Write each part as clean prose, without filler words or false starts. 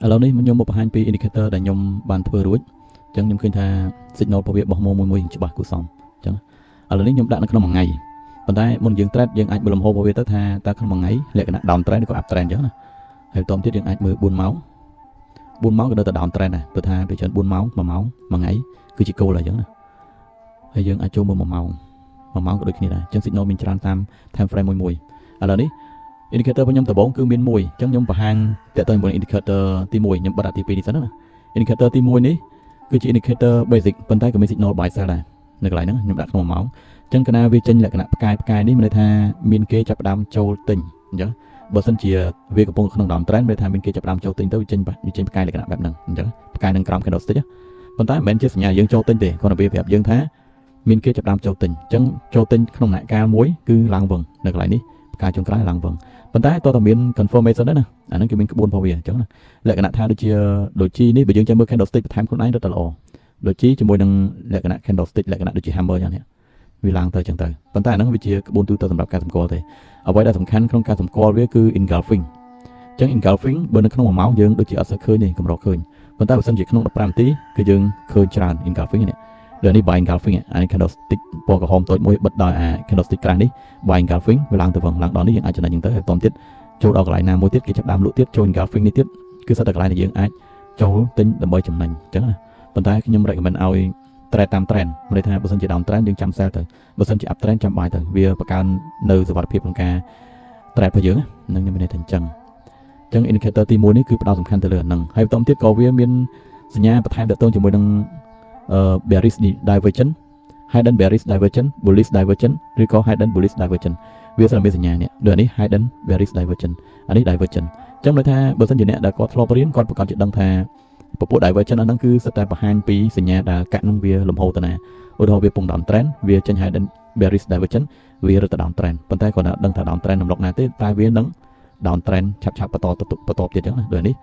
ឥឡូវនេះខ្ញុំមកបង្ហាញពី indicator ដែលខ្ញុំបានធ្វើរួចអញ្ចឹងខ្ញុំឃើញថា signal របស់វាបោះមកមួយមួយច្បាស់គួរសមអញ្ចឹងឥឡូវនេះខ្ញុំដាក់នៅក្នុងមួយថ្ងៃប៉ុន្តែមុនយើង trade យើងអាចមើលលំហរបស់វាទៅថាតើក្នុងមួយថ្ងៃលក្ខណៈ down trend ឬក៏ up trend អញ្ចឹងណាហើយបន្តទៀតយើងអាចមើល4ម៉ោង4ម៉ោងក៏នៅតែ down trend ដែរព្រោះថាពេលច្រើន4ម៉ោង1ម៉ោងមួយថ្ងៃគឺជាគោលហើយអញ្ចឹងណាហើយយើងអាចចូលមើល1ម៉ោង1ម៉ោងក៏ដូចគ្នាដែរអញ្ចឹង signal មានច្រើនតាម time frame មួយមួយឥឡូវនេះ indicator របស់ខ្ញុំដំបូងគឺមានមួយអញ្ចឹងខ្ញុំបង្ហាញតើតើជាមួយ indicator ទី1ខ្ញុំបិទអាទី2នេះសិនណា indicator ទី1នេះគឺជា indicator basic ប៉ុន្តែក៏មាន signal buy sell ដែរនៅកន្លែងហ្នឹងខ្ញុំដាក់ក្នុង1ម៉ោងអញ្ចឹងកាលណាវាចេញលក្ខណៈផ្កាយផ្កាយនេះមានន័យថាមានគេចាប់ផ្ដើមចូលទិញអញ្ចឹងបើសិនជាវាកំពុងក្នុង down trend មានន័យថាមានគេចាប់ផ្ដើមចូលទិញទៅវាចេញផ្កាយលក្ខណៈបែបហ្នឹងអញ្ចឹងផ្កាយនឹងក្រោម candlestick ប៉ុន្តែមិនមែនជាសញ្ញាយើងចូលទិញទេគ្រាន់តែវាប្រាប់យើងថាមានគេចាប់ផ្ដើមចូលទិញអញ្ចឹងចូលទិញក្នុងដំណាក់កាលមួយគឺឡើងវឹងនៅកន្លែងនេះផ្កាយចុងក្រោយឡើងវឹងប៉ុន្តែតើតើមាន confirmation ដែរណាអាហ្នឹងគឺមានក្បួនរបស់វាអញ្ចឹងណាលក្ខណៈថាដូចជាដូចជីនេះបើយើងចាំមើល candlestick បន្ថែមខ្លួនឯងរត់តែល្អដូចជីជាមួយនឹងលក្ខណៈ candlestick លក្ខណៈដូចជា hammer យ៉ាងនេះវាឡើងទៅអញ្ចឹងទៅប៉ុន្តែអាហ្នឹងវាជាក្បួនទូទៅសម្រាប់ការសម្គាល់ទេអ្វីដែលសំខាន់ក្នុងការសម្គាល់វាគឺ engulfing អញ្ចឹង engulfing បើនៅក្នុង1ម៉ោងយើងដូចជាអត់សូវឃើញទេកម្រឃើញប៉ុន្តែបើសិនជាក្នុង15នាទីគឺយើងឃើញច្រើន engulfing នេះដូចនេះ buy engulfing អានេះ candlestick ពណ៌ក្រហមតូចមួយបិទដោយអា candlestick ក្រាស់នេះ buy engulfing វាឡើងទៅវងឡើងដល់នេះយើងអាចចំណេញអញ្ចឹងទៅហើយបន្តទៀតចូលដល់កន្លែងណាមួយទៀតគេចាប់ដើមលក់ទៀតចូល engulfing នេះទៀតគឺសិតតែកន្លែងដែលយើងអាចចូលទិញដើម្បីចំណេញអញ្ចឹងណាប៉ុន្តែខ្ញុំ recommend ឲ្យ trade តាម trend មានន័យថាបើសិនជា down trend យើងចាំ sell ទៅបើសិនជា up trend ចាំ buy ទៅវាបង្កើននៅសុវត្ថិភាពក្នុងការ trade របស់យើងនឹងខ្ញុំមានន័យថាអញ្ចឹងអញ្ចឹង indicator ទី1នេះគឺផ្ដោតសំខាន់ទៅលើអាហ្នឹងហើយបន្តទៀតក៏វាមានសញ្ញាបន្ថែមទាក់ទងជាមួយនឹង bearish divergence, hidden bearish divergence, bullish divergence ឬក៏ hidden bullish divergence វាសិនមានសញ្ញានេះដូចនេះ hidden bearish divergence អានេះ divergence អញ្ចឹងន័យថាបើសិនជាអ្នកដែលគាត់ធ្លាប់រៀនគាត់ប្រកាសជាដឹងថាពពួក divergence ហ្នឹងគឺសិតតែបង្ហាញពីសញ្ញាដែលកាក់ហ្នឹងវាលំហូរទៅណាឧទាហរណ៍វាពង down trend វាចេញ hidden bearish divergence វារត់ទៅ down trend ប៉ុន្តែគាត់ដឹងថា down trend រំលកណាទេតែវានឹង down trend ឆាប់ឆាប់បន្តបន្តទៀតអញ្ចឹងណាដូចនេះ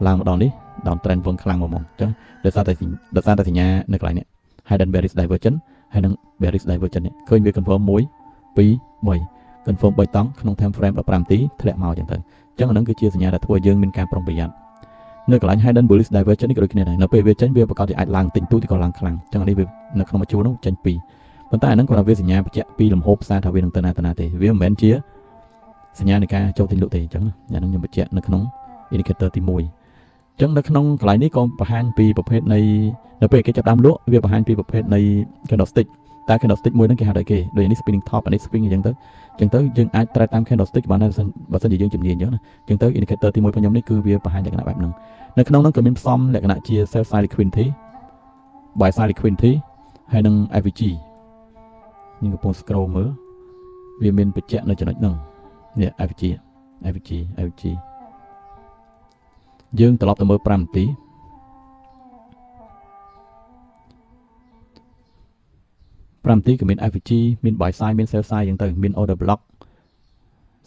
ឡើងមកដល់នេះ down trend វឹងខ្លាំងមកហ្មងអញ្ចឹងដោយសារតែសញ្ញានៅកន្លែងនេះ hidden bearish divergence ហើយនឹង bearish divergence នេះឃើញវា confirm 1 2 3 confirm 3តង់ក្នុង time frame 15នាទីធ្លាក់មកអញ្ចឹងទៅអញ្ចឹងអានឹងគឺជាសញ្ញាដែលធ្វើឲ្យយើងមានការប្រុងប្រយ័ត្ននៅកន្លែង hidden bullish divergence នេះក៏ដូចគ្នាដែរនៅពេលវាចេញវាប្រកាសជាអាចឡើងទិញទូចក៏ឡើងខ្លាំងអញ្ចឹងអានេះវានៅក្នុងមួយជួរនោះចេញពីរប៉ុន្តែអានឹងគាត់ថាវាសញ្ញាបញ្ជាក់ពីលំហូរផ្សារថាវានឹងទៅណាទៅណាទេវាមិនមែនជាសញ្ញានៃការចូលទិញលក់ទេអញ្ចឹងអានឹងខ្ញុំបញ្ជាក់នៅក្នុង indicator ទី1អញ្ចឹងនៅក្នុងកន្លែងនេះក៏បង្ហាញពីប្រភេទនៃនៅពេលគេចាប់ដើមលក់វាបង្ហាញពីប្រភេទនៃ candlestick តែ candlestick មួយហ្នឹងគេហៅថាគេដូចនេះ spinning top អានេះ swing អញ្ចឹងទៅអញ្ចឹងទៅយើងអាច trade តាម candlestick បានដែរបើសិនជាយើងជំនាញអញ្ចឹងណាអញ្ចឹងទៅ indicator ទី1របស់ខ្ញុំនេះគឺវាបង្ហាញលក្ខណៈបែបហ្នឹងនៅក្នុងហ្នឹងក៏មានផ្សំលក្ខណៈជា sell side liquidity, buy side liquidity ហើយនិង FVG ខ្ញុំកំពុង scroll មើលវាមានបញ្ជាក់នៅចំណុចហ្នឹងនេះ FVG FVG FVG យើងត្រឡប់ទៅមើល5នាទី5នាទីក៏មាន FVG មាន buy side មាន sell side អញ្ចឹងទៅមាន order block,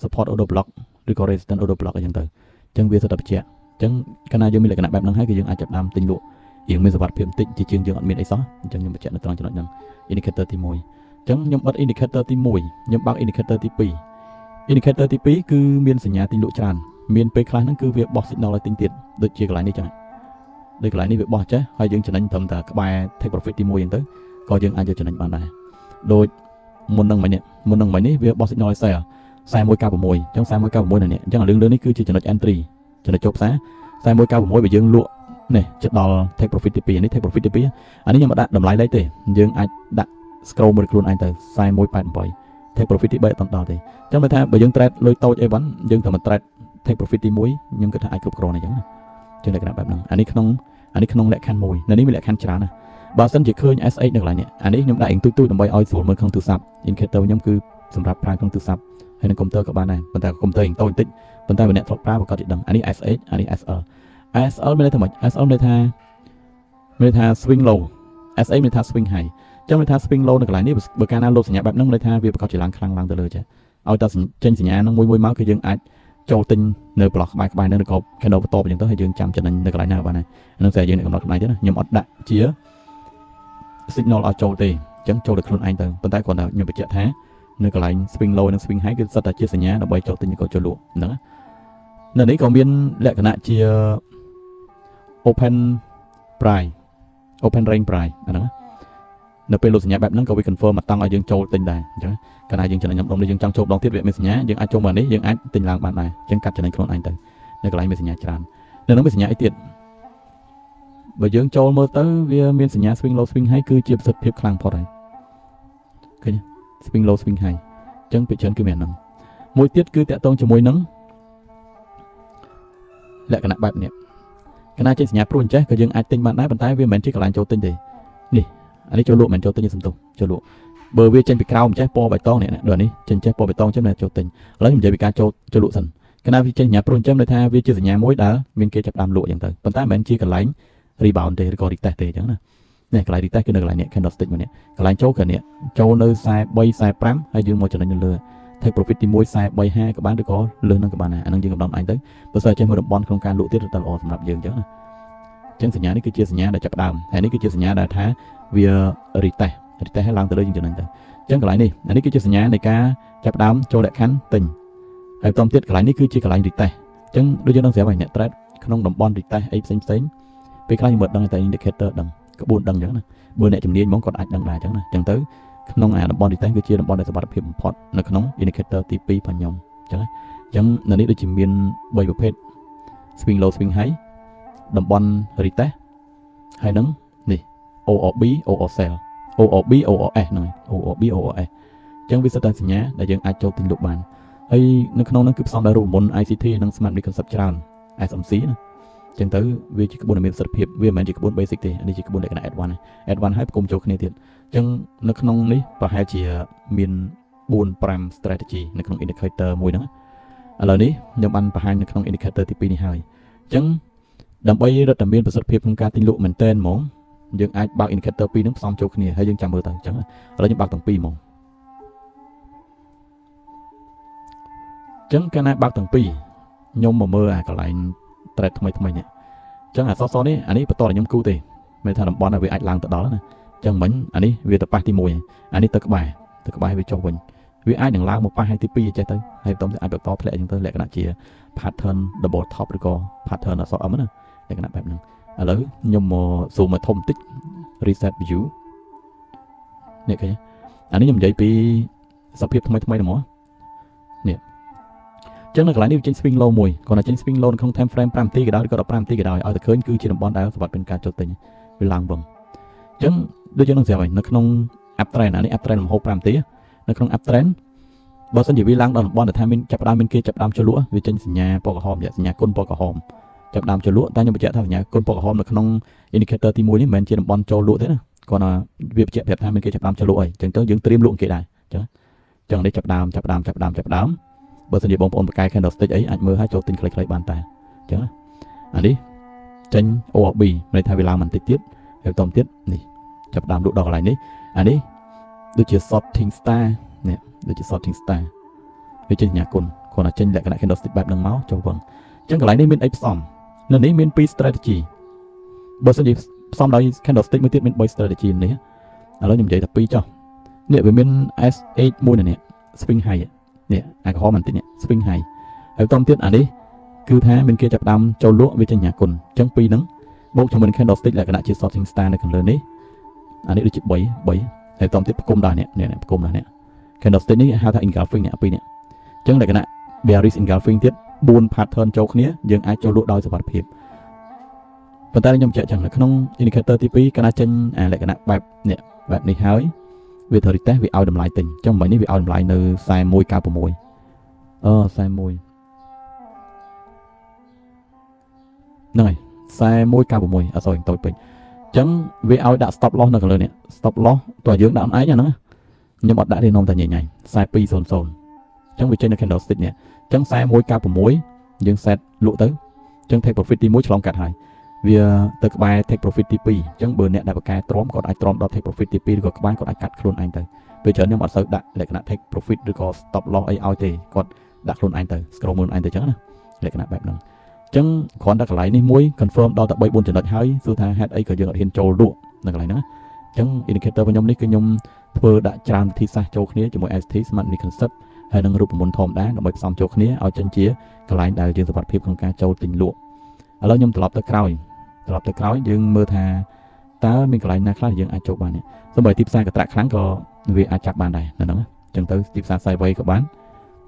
support order block ឬក៏ resistance order block អញ្ចឹងទៅអញ្ចឹងវាសុទ្ធតែបញ្ជាក់អញ្ចឹងកាលណាយើងមានលក្ខណៈបែបហ្នឹងហើយគឺយើងអាចចាប់ដើមទិញលក់រៀងមានសុវត្ថិភាពបន្តិចជាជាងយើងអត់មានអីសោះអញ្ចឹងខ្ញុំបញ្ជាក់នៅត្រង់ចំណុចហ្នឹង indicator ទី1អញ្ចឹងខ្ញុំបិទ indicator ទី1ខ្ញុំបើក indicator ទី2 indicator ទី2គឺមានសញ្ញាទិញលក់ច្រើនមានពេលខ្លះហ្នឹងគឺវាបោះ signal ឲ្យទិញទៀតដូចជាកន្លែងនេះចឹងដូចកន្លែងនេះវាបោះចេះហើយយើងចំណេញត្រឹមតែក្បែរ take profit ទី1អញ្ចឹងទៅក៏យើងអាចយកចំណេញបានដែរដូចមុននឹងមិញនេះមុននឹងមិញនេះវាបោះ signal ឲ្យ sell 4196អញ្ចឹង4196នៅនេះអញ្ចឹងរឿងលើនេះគឺជាចំណុច entry ចំណុចចូលផ្សារ4196បើយើងលក់នេះជិតដល់ take profit ទី2នេះ take profit ទី2អានេះខ្ញុំអត់ដាក់តម្លៃលេខទេយើងអាចដាក់ scroll មួយខ្លួនឯងទៅ4188 take profit ទី3អត់ដល់ទេអញ្ចឹងបើថាបើយើង trade លុយតូចអីវ៉ាន់យើងត្រូវមក trade take profit ទី1ខ្ញុំគិតថាអាចគ្រប់គ្រងអញ្ចឹងណាចឹងលក្ខណៈបែបហ្នឹងអានេះក្នុងលក្ខខណ្ឌមួយនៅនេះមានលក្ខខណ្ឌច្រើនណាបើសិនជាឃើញ SH នៅកន្លែងនេះអានេះខ្ញុំដាក់អេងទូចទូចដើម្បីឲ្យស្រួលមើលក្នុងទូរស័ព្ទ indicator ខ្ញុំគឺសម្រាប់ប្រើក្នុងទូរស័ព្ទហើយនឹងកុំព្យូទ័រក៏បានដែរប៉ុន្តែកុំព្យូទ័រអេងតូចបន្តិចប៉ុន្តែបើអ្នកធ្លាប់ប្រើប្រកាសជាដឹងអានេះ SH អានេះ SL SL មានន័យថាម៉េច SL មានន័យថា swing low, SA មានន័យថា swing high ចឹងមានន័យថា swing low នៅកន្លែងនេះបើកាលណាលោតសញ្ញាបែបហ្នឹងមានន័យថាវាប្រកាសជាឡើងខ្លាំងឡើងទៅលើចាឲ្យតែចេញសញ្ញាហ្នឹងមួយមួយមកគឺយើងអាចចូលទិញនៅប្លោះក្បែរក្បែរហ្នឹងឬក៏ candle បន្ទាប់អញ្ចឹងទៅហើយយើងចាំចំណេញនៅកន្លែងណាបានហើយហ្នឹងស្អីយើងអ្នកកំណត់ខ្លួនឯងទេណាខ្ញុំអត់ដាក់ជា signal ឲ្យចូលទេអញ្ចឹងចូលទៅខ្លួនឯងទៅប៉ុន្តែគ្រាន់តែខ្ញុំបញ្ជាក់ថានៅកន្លែង swing low និង swing high គឺសិតតែជាសញ្ញាដើម្បីចូលទិញក៏ចូលលក់ហ្នឹងនៅនេះក៏មានលក្ខណៈជា open price open range price អាហ្នឹងនៅពេលលោកសញ្ញាបែបហ្នឹងក៏វា confirm មកតង់ឲ្យយើងចូលទិញដែរអញ្ចឹងកាលណាយើងចំណេញដុំនេះយើងចង់ចូលម្ដងទៀតវាមានសញ្ញាយើងអាចចូលមកនេះយើងអាចទិញឡើងបានដែរអញ្ចឹងកាត់ចំណេញខ្លួនឯងទៅនៅកន្លែងមានសញ្ញាច្រើននៅនឹងមានសញ្ញាអីទៀតបើយើងចូលមើលទៅវាមានសញ្ញា swing low swing high គឺជាប្រសិទ្ធភាពខ្លាំងផុតហើយឃើញ swing low swing high អញ្ចឹងពីច្រើនគឺមានហ្នឹងមួយទៀតគឺតាក់ទងជាមួយនឹងលក្ខណៈបែបនេះកណាចេញសញ្ញាព្រួយអញ្ចេះក៏យើងអាចទិញបានដែរប៉ុន្តែវាមិនមែនជាកន្លែងចូលទិញទេនេះអានេះចូលលក់មិនមែនចូលទិញទេសំទោសចូលលក់បើវាចេញពីក្រោមអញ្ចេះពណ៌បៃតងនេះដូចនេះចេញចេះពណ៌បៃតងចឹងចូលទិញឥឡូវខ្ញុំនិយាយពីការចូលចូលលក់សិនកណាវាចេញសញ្ញាព្រួយអញ្ចឹងន័យថាវាជាសញ្ញាមួយដែលមានគេចាប់ផ្ដើមលក់អញ្ចឹងទៅប៉ុន្តែមិនមែនជាកន្លែង rebound ទេឬក៏ retest ទេអញ្ចឹងណានេះកន្លែង retest គឺនៅកន្លែងនេះ candlestick មួយនេះកន្លែងចូលគឺនេះចូលនៅ43 45ហើយយើងមកចំណេញនៅលើ take profit ទី1 43 50ក៏បានឬក៏លើសនឹងក៏បានដែរអានឹងយើងកំណត់ឯងទៅបើសិនចេះមើលតំបន់ក្នុងការលក់ទៀតទៅល្អសម្រាប់យើងអញ្ចឹងណាអញ្ចឹងសញ្ញានេះគឺជាសញ្ញាដែលចាប់ផ្ដើមហើយនេះគឺជាសញ្ញាដែលថាវា retest retest ឲ្យឡើងទៅលើយើងចំណេញទៅអញ្ចឹងកន្លែងនេះអានេះគឺជាសញ្ញានៃការចាប់ផ្ដើមចូលលក្ខខណ្ឌទិញហើយបន្តទៀតកន្លែងនេះគឺជាកន្លែង retest អញ្ចឹងដូចយើងដឹងស្រាប់ហើយអ្នក trade ក្នុងតំបន់ retest អីផ្សេងផ្សេងពេលខ្លះយើងមិនដឹងតែ indicator ដឹងក្បួនដឹងអញ្ចឹងណាបើអ្នកជំនាញហ្មងគាត់អាចដឹងដែរអញ្ចឹងណាអញ្ចឹងទៅក្នុងអាតំបន់ retest គឺជាតំបន់ដែលសុវត្ថិភាពបំផុតនៅក្នុង indicator ទី2របស់ខ្ញុំអញ្ចឹងអញ្ចឹងនៅនេះដូចជាមាន3ប្រភេទ swing low swing high តំបន់ retest ហើយនឹងនេះ ORB OR sell ORB ORS ហ្នឹងហើយ ORB ORS អញ្ចឹងវាសិតតែសញ្ញាដែលយើងអាចចូលទិញលក់បានហើយនៅក្នុងហ្នឹងគឺផ្សំដោយរូបមន្ត ICT និង Smart Money Concept ច្រើន SMC ណាចឹងទៅវាជាក្បួនដែលមានប្រសិទ្ធភាពវាមិនមែនជាក្បួន basic ទេនេះជាក្បួនលក្ខណៈ advance advance ហើយផ្គុំចូលគ្នាទៀតអញ្ចឹងនៅក្នុងនេះប្រហែលជាមាន4 5 strategy នៅក្នុង indicator មួយហ្នឹងឥឡូវនេះខ្ញុំបានបង្ហាញនៅក្នុង indicator ទី2នេះហើយអញ្ចឹងដើម្បីរឹតតែមានប្រសិទ្ធភាពក្នុងការទិញលក់មែនទែនហ្មងយើងអាចបើក indicator ពីរហ្នឹងផ្សំចូលគ្នាហើយយើងចាំមើលទៅអញ្ចឹងឥឡូវខ្ញុំបើកទាំងពីរហ្មងអញ្ចឹងកាលណាបើកទាំងពីរខ្ញុំមកមើលអាកន្លែង trade ថ្មីថ្មីនេះអញ្ចឹងអាសសនេះអានេះបន្តឲ្យខ្ញុំគូទេមានថាតំបន់ដែលវាអាចឡើងទៅដល់ណាអញ្ចឹងមិញអានេះវាទៅប៉ះទី1អានេះទៅក្បែរទៅក្បែរវាចុះវិញវាអាចនឹងឡើងមកប៉ះឲ្យទី2ចេះទៅហើយបន្តអាចបន្តធ្លាក់អញ្ចឹងទៅលក្ខណៈជា pattern double top ឬក៏ pattern អក្សរ M ណាលក្ខណៈបែបហ្នឹងឥឡូវខ្ញុំមក zoom មកធំបន្តិច reset view នេះឃើញអានេះខ្ញុំនិយាយពីសភាពថ្មីថ្មីហ្មងនេះចឹងនៅកន្លែងនេះវាចេញ swing low មួយគ្រាន់តែចេញ swing low នៅក្នុង time frame 5នាទីក៏ដោយឬក៏15នាទីក៏ដោយឲ្យតែឃើញគឺជាតំបន់ដែលសុវត្ថិភាពការចូលទិញវាឡើងវឹងអញ្ចឹងដូចយើងនឹងស្រាប់ហើយនៅក្នុង up trend អានេះ up trend លំហូរ5នាទីនៅក្នុង up trend បើសិនជាវាឡើងដល់តំបន់ដែលថាមានចាប់ផ្ដើមមានគេចាប់ផ្ដើមចូលលក់វាចេញសញ្ញាពណ៌ក្រហមសញ្ញាគុណពណ៌ក្រហមចាប់ផ្ដើមចូលលក់តែខ្ញុំបញ្ជាក់ថាសញ្ញាគុណពណ៌ក្រហមនៅក្នុង indicator ទី1នេះមិនមែនជាតំបន់ចូលលក់ទេណាគាត់ថាវាបញ្ជាក់ប្រាប់ថាមានគេចាប់ផ្ដើមចូលលក់អីអញ្ចឹងទៅយើងត្រៀមលក់គេដែរអញ្ចឹងអញ្ចឹងនេះចាប់ផ្ដើមចាប់ផ្ដើមចាប់ផ្ដើមចាប់ផ្ដើមបើសិនជាបងប្អូនបកកែ candlestick អីអាចមើលឲ្យចូលទិញខ្លីៗបានតែអញ្ចឹងអានេះចេញ ORB មានន័យថាវាឡើងបន្តិចទៀតហើយបន្តទៀតនេះចាប់ផ្ដើមលក់ដល់កន្លែងនេះអានេះដូចជា shooting star នេះដូចជា shooting star វាចេញសញ្ញាគុណគ្រាន់តែចេញលក្ខណៈ candlestick បែបហ្នឹងមកចូលវឹងអញ្ចឹងកន្លែងនេះមានអីផ្សំនៅនេះមាន2 strategy បើសិនជាផ្សំដោយ candlestick មួយទៀតមាន3 strategy នេះឥឡូវខ្ញុំនិយាយតែ2ចុះនេះវាមាន SH មួយនៅនេះ swing high នេះអាក្រហមបន្តិចនេះ swing high ហើយបន្តទៀតអានេះគឺថាមានគេចាប់ផ្ដើមចូលលក់វាចេញសញ្ញាគុណអញ្ចឹងពីរហ្នឹងបូកជាមួយនឹង candlestick លក្ខណៈជា shooting star នៅខាងលើនេះអានេះដូចជា3 3ហើយបន្តទៀតផ្គុំដល់នេះនេះផ្គុំដល់នេះ candlestick នេះហៅថា engulfing នេះអាពីរនេះអញ្ចឹងលក្ខណៈ bearish engulfing ទៀត4 pattern ចូលគ្នាយើងអាចចូលលក់ដោយសុវត្ថិភាពប៉ុន្តែខ្ញុំបញ្ជាក់ចឹងនៅក្នុង indicator ទី2កាលណាចេញអាលក្ខណៈបែបនេះបែបនេះហើយវាត្រូវ retest វាឲ្យតម្លៃទិញអញ្ចឹងមិញនេះវាឲ្យតម្លៃនៅ4196អឺ41ហ្នឹងហើយ4196អត់សូវតូចពេកអញ្ចឹងវាឲ្យដាក់ stop loss នៅខាងលើនេះ stop loss តើយើងដាក់ឯងហ្នឹងខ្ញុំអត់ដាក់ទេនំតែញ៉ៃញ៉ៃ4200អញ្ចឹងវាចេញនៅ candlestick នេះអញ្ចឹង4196យើង set លក់ទៅអញ្ចឹង take profit ទី1ឆ្លងកាត់ហើយវាទៅក្បែរ take profit ទី2អញ្ចឹងបើអ្នកដែលបកកែទ្រាំគាត់អាចទ្រាំដល់ take profit ទី2ឬក៏ក្បែរគាត់អាចកាត់ខ្លួនឯងទៅពេលច្រើនខ្ញុំអត់សូវដាក់លក្ខណៈ take profit ឬក៏ stop loss អីឲ្យទេគាត់ដាក់ខ្លួនឯងទៅ scroll មើលខ្លួនឯងទៅអញ្ចឹងណាលក្ខណៈបែបហ្នឹងអញ្ចឹងគ្រាន់តែកន្លែងនេះមួយ confirm ដល់តែ3 4ចំណុចហើយសួរថាហេតុអីក៏យើងអត់ហ៊ានចូលលក់នៅកន្លែងហ្នឹងអញ្ចឹង indicator របស់ខ្ញុំនេះគឺខ្ញុំធ្វើដាក់ច្រើនវិធីសាស្ត្រចូលគ្នាជាមួយ ST Smart Money Concept ហើយនឹងរូបមន្តធម្មតាដើម្បីផ្សំចូលគ្នាឲ្យចេញជាកន្លែងដែលយើងសុវត្ថិភាពក្នុងការចូលទិញលក់ឥឡូវខ្ញុំត្រឡប់ទៅក្រោយ ត្រឡប់ទៅក្រោយយើងមើលថាតើមានកន្លែងណាខ្លះដែលយើងអាចចូលបាននេះសូម្បីទីផ្សារកត្រាក់ខ្លាំងក៏វាអាចចាប់បានដែរនៅហ្នឹងអញ្ចឹងទៅទីផ្សារ sideways ក៏បាន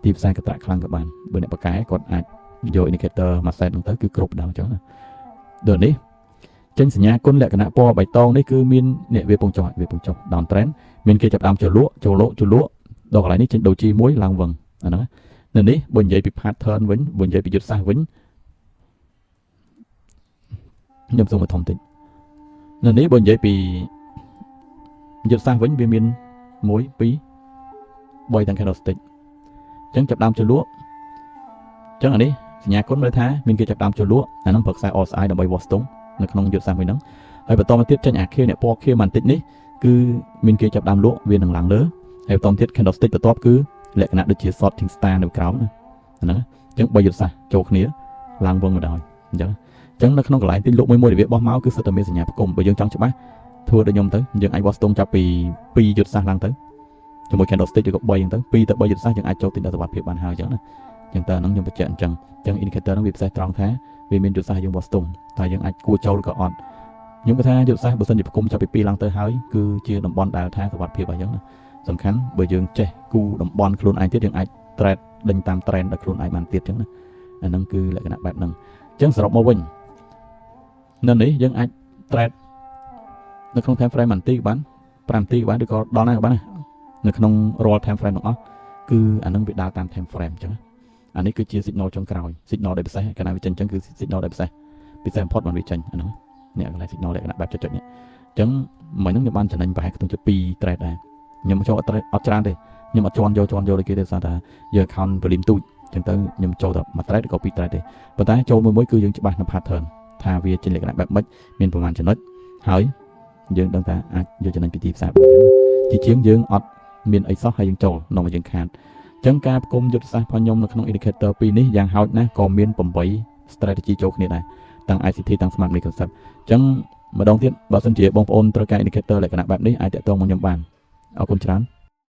ទីផ្សារកត្រាក់ខ្លាំងក៏បានបើអ្នកបកកែគាត់អាចយក indicator មួយ set ហ្នឹងទៅគឺគ្រប់ដល់អញ្ចឹងណាដូចនេះចេញសញ្ញាគុណលក្ខណៈពណ៌បៃតងនេះគឺមាននេះវាពងចុះវាពងចុះ down trend មានគេចាប់ដើមចូលលក់ចូលលក់ចូលលក់ដល់កន្លែងនេះចេញ doji មួយឡើងវឹងអាហ្នឹងនៅនេះបើនិយាយពី pattern វិញបើនិយាយពីយុទ្ធសាស្ត្រវិញខ្ញុំសូមមកធំតិចនៅនេះបើនិយាយពីយុទ្ធសាស្ត្រវិញវាមាន1 2 3ទាំង candlestick អញ្ចឹងចាប់ដើមចូលលក់អញ្ចឹងអានេះសញ្ញាគុណមើលថាមានគេចាប់ដើមចូលលក់អាហ្នឹងប្រើខ្សែ RSI ដើម្បីវាស់ស្ទង់នៅក្នុងយុទ្ធសាស្ត្រមួយហ្នឹងហើយបន្តមកទៀតចេញអាខៀវអ្នកពណ៌ខៀវបន្តិចនេះគឺមានគេចាប់ដើមលក់វានឹងឡើងលើហើយបន្តមកទៀត candlestick បន្ទាប់គឺលក្ខណៈដូចជា shooting star នៅក្រោមណាហ្នឹងអញ្ចឹងបីយុទ្ធសាស្ត្រចូលគ្នាឡើងវងមកដល់អញ្ចឹងអញ្ចឹងនៅក្នុងកន្លែងទិញលក់មួយមួយដែលវាបោះមកគឺសិតតែមានសញ្ញាផ្គុំបើយើងចង់ច្បាស់ធ្វើដូចខ្ញុំទៅយើងអាចវាស់ស្ទង់ចាប់ពី2យុទ្ធសាស្ត្រឡើងទៅជាមួយ candlestick ឬក៏3អញ្ចឹងទៅ2ទៅ3យុទ្ធសាស្ត្រយើងអាចចូលទិញដល់សុវត្ថិភាពបានហើយអញ្ចឹងណាអញ្ចឹងតើហ្នឹងខ្ញុំបញ្ជាក់អញ្ចឹងអញ្ចឹង indicator ហ្នឹងវាពិសេសត្រង់ថាវាមានយុទ្ធសាស្ត្រយើងវាស់ស្ទង់តើយើងអាចគួរចូលឬក៏អត់ខ្ញុំគិតថាយុទ្ធសាស្ត្របើសិនជាផ្គុំចាប់ពី2ឡើងទៅហើយគឺជាតំបន់ដែលថាសុវត្ថិភាពអញ្ចឹងណាសំខាន់បើយើងចេះគូតំបន់ខ្លួនឯងទៀតយើងអាច trade ដេញតាម trend ដល់ខ្លួនឯងបានទៀតអញ្ចឹងណាអាហ្នឹងគឺលក្ខណៈបែបហ្នឹងអញ្ចឹងសរុបមកវិញនៅនេះយើងអាច trade នៅក្នុង time frame 1នាទីក៏បាន5នាទីក៏បានឬក៏ដល់ណាក៏បាននៅក្នុងរាល់ time frame ទាំងអស់គឺអានឹងវាដើរតាម time frame អញ្ចឹងអានេះគឺជា signal ចុងក្រោយ signal ដែលពិសេសកាលណាវាចេញអញ្ចឹងគឺ signal ដែលពិសេសពិសេសបំផុតបានវាចេញអាហ្នឹងនេះកន្លែង signal លក្ខណៈបែបចុចៗនេះអញ្ចឹងមិញហ្នឹងខ្ញុំបានចំណេញប្រហែលខ្ទង់ជិត2 trade ដែរខ្ញុំចូលអត់ trade អត់ច្រើនទេខ្ញុំអត់ជន់យកជន់យកដូចគេទេដោយសារថាយើង account volume ទូចអញ្ចឹងទៅខ្ញុំចូលតែមួយ trade ឬក៏2 trade ទេប៉ុន្តែចូលមួយមួយគឺយើងច្បាស់នៅ pattern ថាវាចេញលក្ខណៈបែបម៉េចមានប្រមាណចំណុចហើយយើងដឹងថាអាចយកចំណេញពីទីផ្សារបានជាជាងយើងអត់មានអីសោះហើយយើងចូលនាំឲ្យយើងខាតអញ្ចឹងការផ្គុំយុទ្ធសាស្ត្ររបស់ខ្ញុំនៅក្នុង indicator ពីរនេះយ៉ាងហោចណាស់ក៏មាន8 strategy ចូលគ្នាដែរទាំង ICT ទាំង Smart Money Concept អញ្ចឹងម្ដងទៀតបើសិនជាបងប្អូនត្រូវការ indicator លក្ខណៈបែបនេះអាចតាក់ទងមកខ្ញុំបានអរគុណច្រើន។